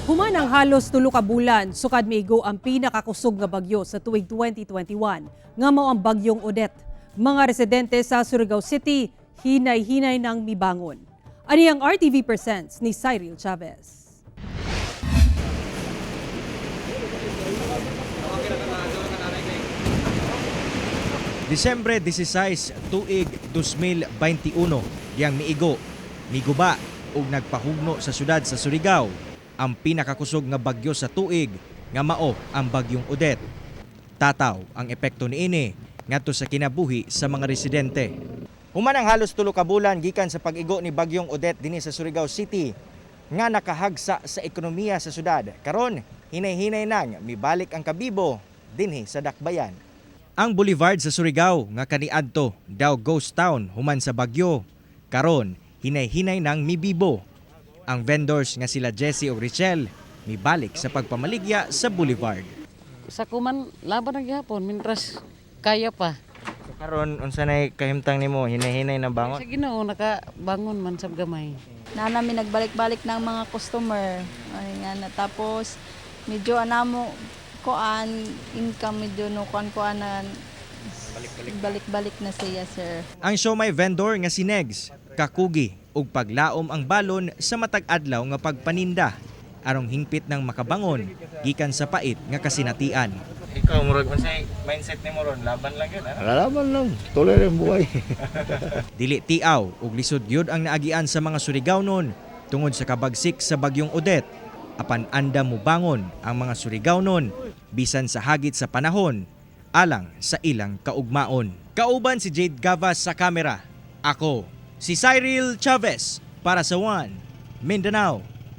Human ang halos 3 ka bulan sukad miigo ang pinakakusog nga bagyo sa tuig 2021 nga mao ang Bagyong Odette. Mga residente sa Surigao City hinay-hinay nang mibangon. Ani ang RTV Presents ni Cyril Chavez. Disyembre 16, tuig 2021, diyang miigo, miguba ug nagpahugno sa syudad sa Surigao ang pinakakusog nga bagyo sa tuig nga mao ang Bagyong Odette. Tataw ang epekto niini ngadto sa kinabuhi sa mga residente. Human ang halos 3 ka bulan gikan sa pag-igo ni Bagyong Odette dinhi sa Surigao City nga nakahagsa sa ekonomiya sa syudad. Karon, hinay-hinay nang mibalik ang kabibo dinhi sa dakbayan. Ang boulevard sa Surigao nga kaniadto daw ghost town human sa bagyo. Karon, hinay-hinay nang mibibo. Ang vendors nga sila Jesse ug Richelle mibalik sa pagpamaligya sa boulevard. Sa kuman laban na gihapon mintras kaya pa. So karon, unsa nay kahimtang nimo, hinay-hinay na Sa Ginoo nakabangon man sab gamay. Na namin nagbalik-balik ng mga customer. Ay, nga na. Tapos, medyo anamo kuan income, medyo no kuan kuan na balik-balik na siya, sir. Ang siomay vendor nga si Negs, kakugi ug paglaom ang balon sa matag adlaw nga pagpaninda arong hingpit ng makabangon gikan sa pait nga kasinatian. Ikaw, murag unsay mindset nimo ron, laban lang yun, ano? Lalaban lang, tuloy rin buhay. Dili tiaw ug lisod gyud ang naagian sa mga Surigao-non tungod sa kabagsik sa Bagyong Odette. Apan anda mubangon ang mga Surigao-non bisan sa hagit sa panahon alang sa ilang kaugmaon. Kauban si Jade Gavas sa kamera. Ako, si Cyril Chavez para sa One Mindanao.